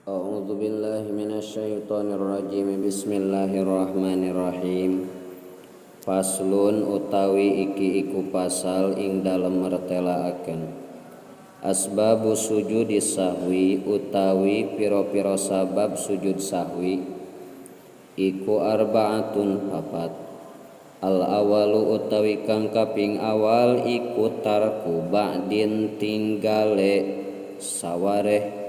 A'udzu billahi minasyaitonir rajim. Bismillahirrahmanirrahim. Faslun utawi iki iku pasal ing dalem mertelaaken. Asbabu sujudi sahwi utawi pira-pira sabab sujud sahwi iku arbaatun papat. Al awalu utawi kang kaping awal iku tarku ba'din tinggale sawareh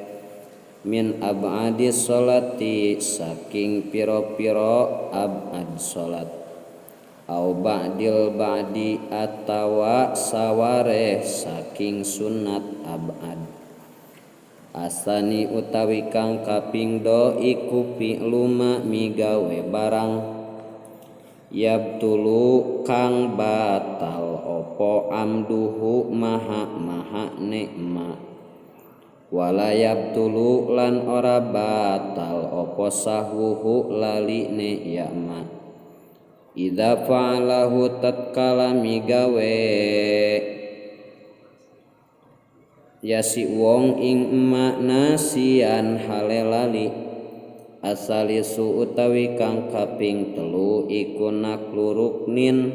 min ab'adi sholati saking piro-piro ab'ad sholat au ba'dil ba'di atawa sawareh saking sunat ab'ad. Asani utawi kang kaping do iku fi'luma migawe barang yabtulu kang batal opo amduhu maha maha nikma wala yabtulu lan ora batal opo sahwuhu laline ya'ma idza fa'alahu tatkala migawe yasi wong ing emak nasian hale lali. Asalisu utawi kang kaping telu iku naklu ruknin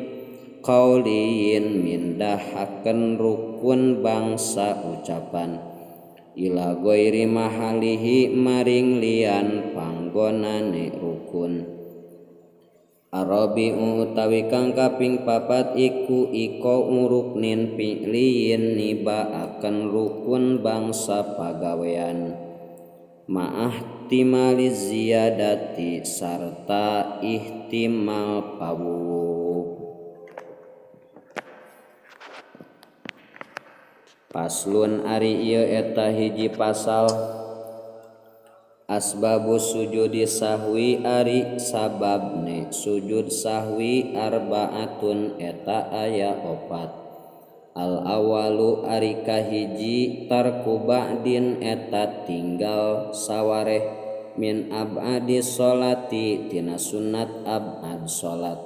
qauliyin mindahaken rukun bangsa ucapan ila ghairi mahalihi maring lian panggonane rukun. Arabi'u utawi kang kaping papat iku iko ruknin fi'liyin nibaaken rukun bangsa pagawean ma'ahtimali ziyadati sarta ihtimal pawuwuh. Paslon ari ieu eta hiji pasal. Asbabu sujudi sahwi ari sababne sujud sahwi arbaatun eta aya opat. Al awalu ari kahiji tarku ba'din eta tinggal sawareh min ab'adi sholati tina sunat ab'ad sholat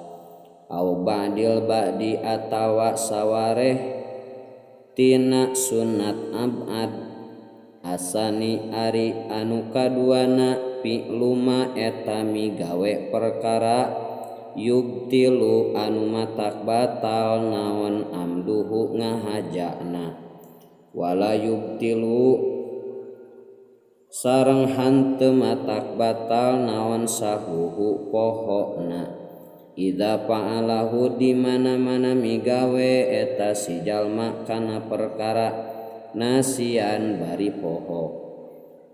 au ba'dil ba'di atawa sawareh tina sunat ab'ad. Asani ari anu kaduana fi'luma eta migawe perkara yubtilu anu matak batal naon amduhu ngahajana wala yubtilu sareng hanteu matak batal naon sahuhu pohona idza fa'alahu di mana-mana migawe eta si jalma kana perkara nasian bari poho.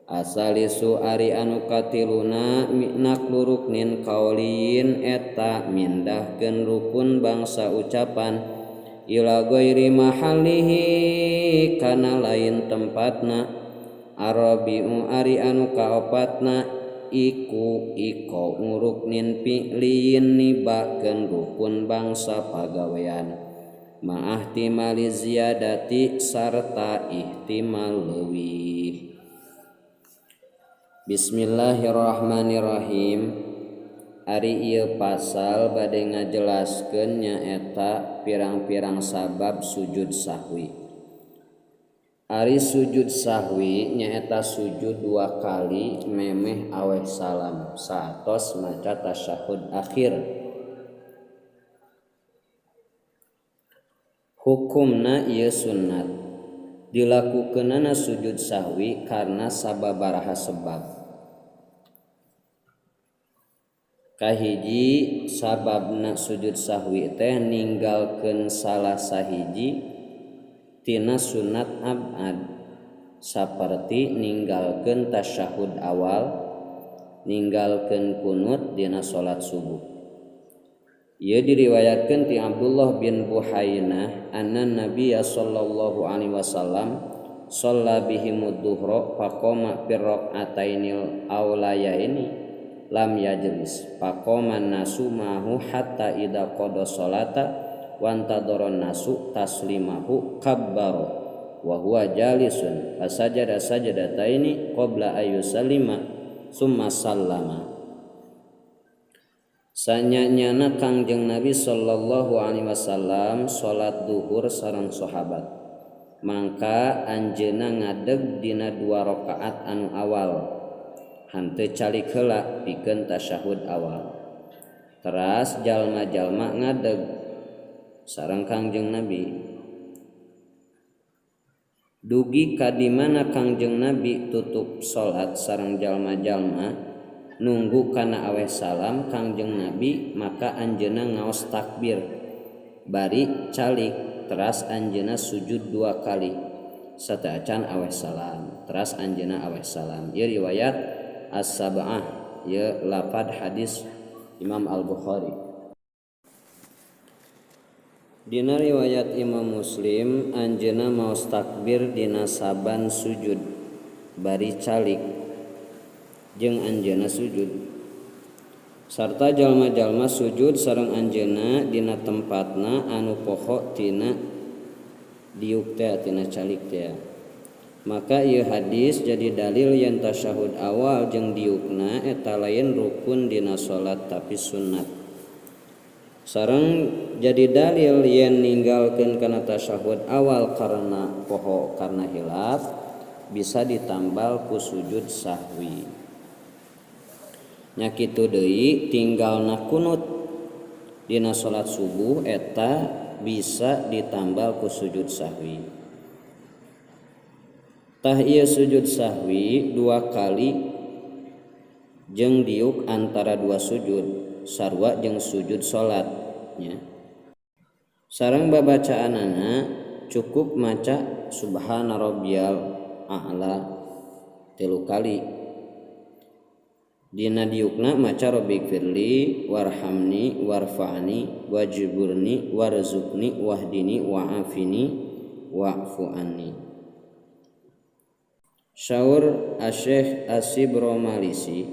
Asalisu ari anu katiluna naklu ruknin kauliyin eta mindahkeun rukun bangsa ucapan ila ghairi mahalihi kana lain tempatna. Arabi'u ari anu kaopatna iku iko ruknin fi'liyin nibakeun rukun bangsa pagawean ma'ahtimali ziyadati sarta ihtimal leuwih. Bismillahirrahmanirrahim. Ari ieu pasal bade ngajelaskeun nyaeta pirang-pirang sabab sujud sahwi. Ari sujud sahwi nyaeta sujud dua kali memeh aweh salam saatos maca tasyahud akhir. Hukumna ieu sunat dilakukeunana sujud sahwi karena sababaraha sebab. Kahiji sababna sujud sahwi teh ninggalkeun salah sahiji tina sunat ab'ad saperti ninggalkeun tasyahud awal, ninggalkeun kunut dina salat subuh. Ia diriwayatkan ti Abdullah bin Buhainah anna Nabiya sallallahu alaihi wasallam shalla bihimud duhra faqama fi rak'atainil awlayaini lam yajlis faqama nasu mahu hatta idza qada salata wantadharan nasu taslimahu kabbara wa huwa jalisun fasajada sajadataini qabla ayyusallima summa sallama. Sanyanyana Kangjeng Nabi sallallahu alaihi wasallam salat duhur sareng sahabat mangka anjeunna ngadeg dina dua rakaat anu awal. Henteu calik heula pikeun tasyahud awal. Teras jalma-jalma ngadeg sareng Kangjeng Nabi. Dugi ka di mana Kangjeng Nabi tutup salat sareng jalma-jalma nunggu kana aweh salam Kangjeng Nabi, maka anjeunna ngaos takbir bari calik teras anjeunna sujud 2 kali sateuacan aweh salam teras anjeunna aweh salam. Ieu riwayat As-Sab'ah, ieu lapad hadis Imam Al-Bukhari. Dina riwayat Imam Muslim anjeunna maos takbir dina saban sujud bari calik jeung anjeunna sujud sarta jalma-jalma sujud sareng anjeunna dina tempatna anu poho tina diuk teh tina calik teh. Maka ieu hadis jadi dalil yen tasyahud awal jeung diukna eta lain rukun dina salat tapi sunat. Sareng jadi dalil yen ninggalkeun kana tasyahud awal karena poho karena hilaf bisa ditambal ku sujud sahwi. Nya kitu deui tinggalna kunut dina salat subuh eta bisa ditambal ku sujud sahwi. Tah ieu sujud sahwi 2 kali jeung diuk antara 2 sujud sarua jeung sujud salat nya. Sareng babacaanana cukup maca subhana rabbiyal a'la 3 kali. Dina diukna maca rabbighfirli warhamni warfa'ni wajburni warzuqni wahdini wa'afini wa'fu anni. Syaur Asy-Syaikh Asy-Bromalisi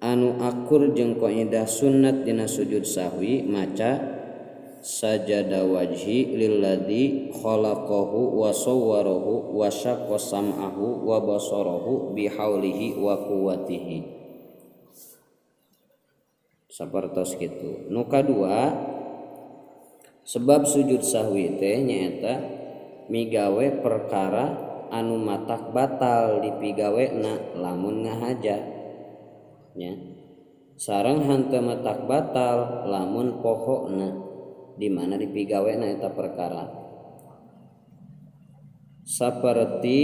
anu akur jeung kaidah sunnat dina sujud sahwi maca sajada wajhi lilladzi khalaqahu wa sawwarahu wa syaqqa sam'ahu wa basarahu bihaulihi wa quwwatihi. Sapertos kitu. Nu kadua sebab sujud sahwi teh nyaeta migawe perkara anu matak batal dipigawena lamun ngahaja nya. Sareng henteu matak batal lamun pohona di mana dipigawena eta perkara. Saperti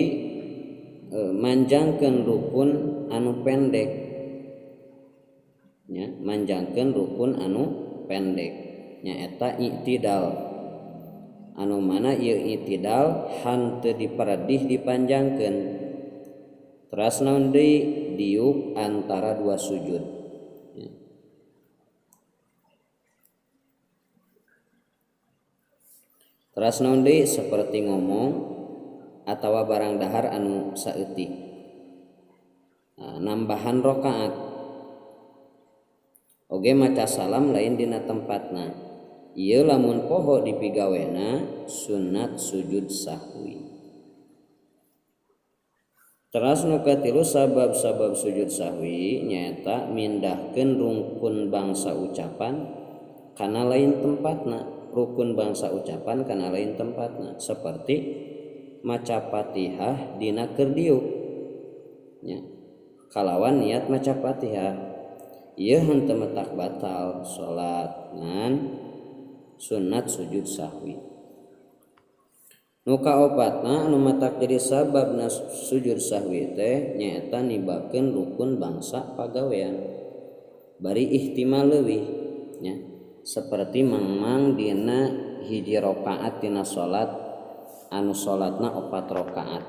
manjangkeun rukun anu pendek nya, manjangkeun rukun anu pendek nyaeta i'tidal. Anu mana ieu i'tidal henteu diperedih dipanjangkeun. Teras naon deui diuk antara 2 sujud. Ya. Teras naon deui seperti ngomong atawa barang dahar anu saeutik. Nah, nambahan rakaat. Oge maca salam lain dina tempatna. Ieu lamun poho dipigawena sunat sujud sahwi. Teras nu katilu sabab-sabab sujud sahwi nyaeta mindahkeun rukun bangsa ucapan kana lain tempatna, rukun bangsa ucapan kana lain tempatna seperti maca Fatihah dina keur diuk nya. Kalawan niat maca Fatihah ieu henteu matak batal salat ngan sunat sujud sahwi. Nu kaopatna anu matak jadi sababna sujud sahwi teh nyaeta nibakeun rukun bangsa pagawean bari ihtimal leuwih nya, seperti mangmang dina hiji rakaat dina salat anu salatna 4 rakaat.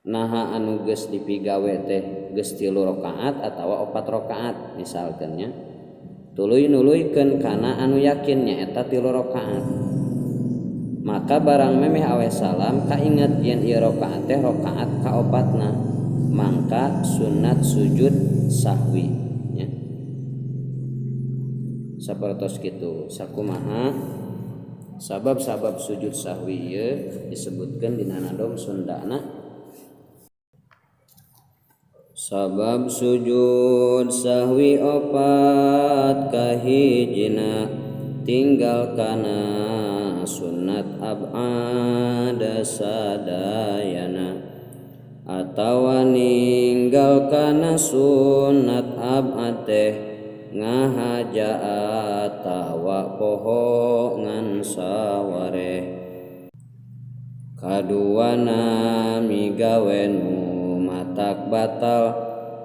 Naha anu geus dipigawe teh geus 3 rakaat atawa 4 rakaat misalkeun nya, tuluy nuluykeun kana anu yakin nyaeta 3 rakaat. Maka barang memeh awe salam kainget yen ieu rakaat teh rakaat kaopatna, mangka sunat sujud sahwi nya. Sapertos kitu sakumaha sabab-sabab sujud sahwi ieu disebutkeun dina nadom Sundana. Sabab sujud sahwi 4 kahijina tinggal kana Sunat ab'ad sadayana atawa ninggal kana sunat ab'ad teh ngahaja atawa poho ngan sawareh. Kaduana migawe nu matak batal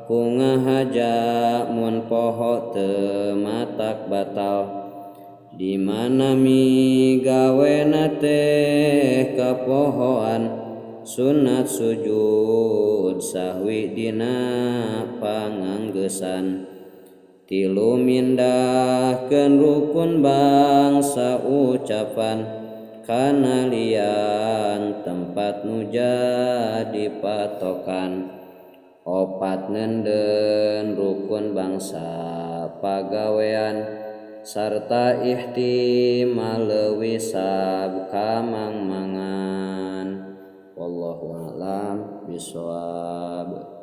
ku ngahaja, mun poho teu matak batal. Di mana migawena teh kapohoan sunat sujud sahwi dina panganggeusan. Tilu, mindahkeun rukun bangsa ucapan kana lian tempat nu jadi patokan. Opat, nenden rukun bangsa pagawean sarta ihtimal leuwih sabkamangmangan. Wallahu a'lam bishawab.